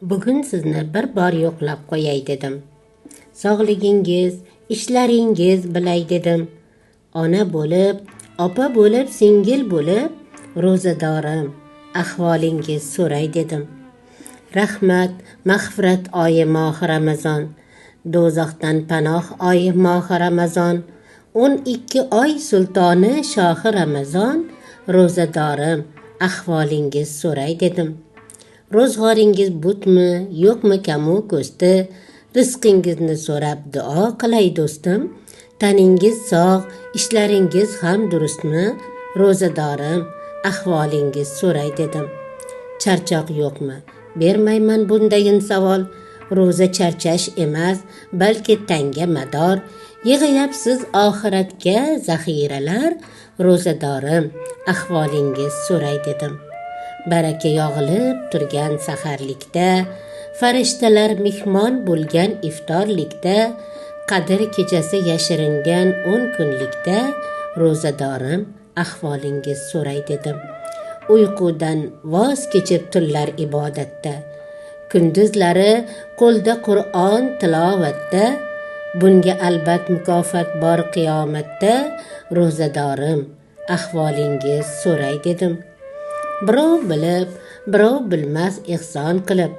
Bugun sizni bir bor yo'qlab qo'yay dedim. Sog'ligingiz, ishlaringiz bilay dedim. Ona bo'lib, opa bo'lib, singil bo'lib, ro'zadorim, ahvolingiz so'ray dedim. Rahmat, mag'firat oyi mohi Ramazon, do'zaxdan panoh oyi mohi Ramazon, 12 oy sultoni shohi Ramazon, ro'zadorim, ahvolingiz so'ray dedim. Ro'zg'oringiz butmi, yo'qmi kamu ko'sti, rizqingizni so'rab duo qilay do'stim. Taningiz sog', ishlaringiz ham durustmi, ro'zadorim, ahvolingiz so'ray dedim. Charchoq yo'qmi? Bermayman bundayin savol. Ro'za charchash emas, balki tanga mador. Yig'yapsiz oxiratga zaxiralar, ro'zadorim, ahvolingiz so'ray dedim. Baraka yog'ilib turgan saharlikda, farishtalar mehmon bo'lgan iftorlikda, qadr kechasi yashiringan 10 kunlikda, ro'zadorim, ahvolingiz so'ray dedim. Uyqudan voz kechib tunlar ibodatda, kunduzlari qo'lda Qur'on tilovatda, bunga albat mukofot bor qiyomatda, ro'zadorim, ahvolingiz so'ray dedim. Birov bilib, birov bilmas ehson qilib,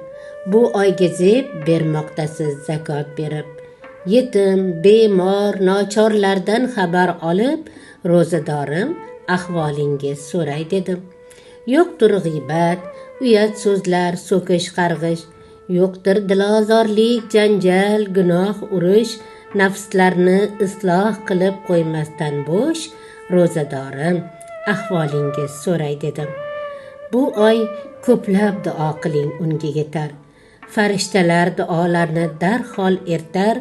bu oyga zeb bermoqdasiz zakot berib. Yetim, bemor, nochorlardan xabar olib, ro'zadorim, ahvolingiz so'ray dedim. Yo'qdir g'iybat, uyat so'zlar, so'kish, qarg'ish, yo'qdir dilozorlik, janjal, gunoh, urush, nafslarni isloh qilib qo'ymasdan bo'sh, ro'zadorim, ahvolingiz so'ray dedim. Bu oy ko'plab duo qiling, unga yetar. Farishtalar duolarni darhol ertar.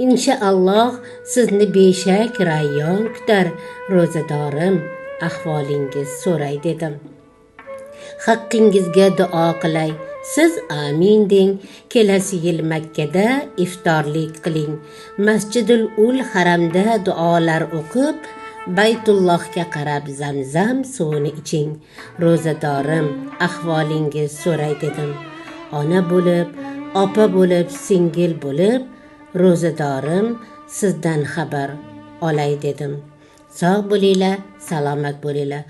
Inshaalloh sizni beshak rayyon kutar, ro'zadorim, ahvolingiz so'ray dedim. Haqqingizga duo qilay, siz amin deng. Kelasi yil Makkada iftorlik qiling. Masjidul Ul haramda duolar o'qib, Baytullohga qarab zamzam suvini iching. Ro'zadorim, ahvolingiz so'ray dedim. Ona bo'lib, opa bo'lib, singil bo'lib, ro'zadorim, sizdan xabar olay dedim. Sog' bo'linglar, salomat bo'linglar.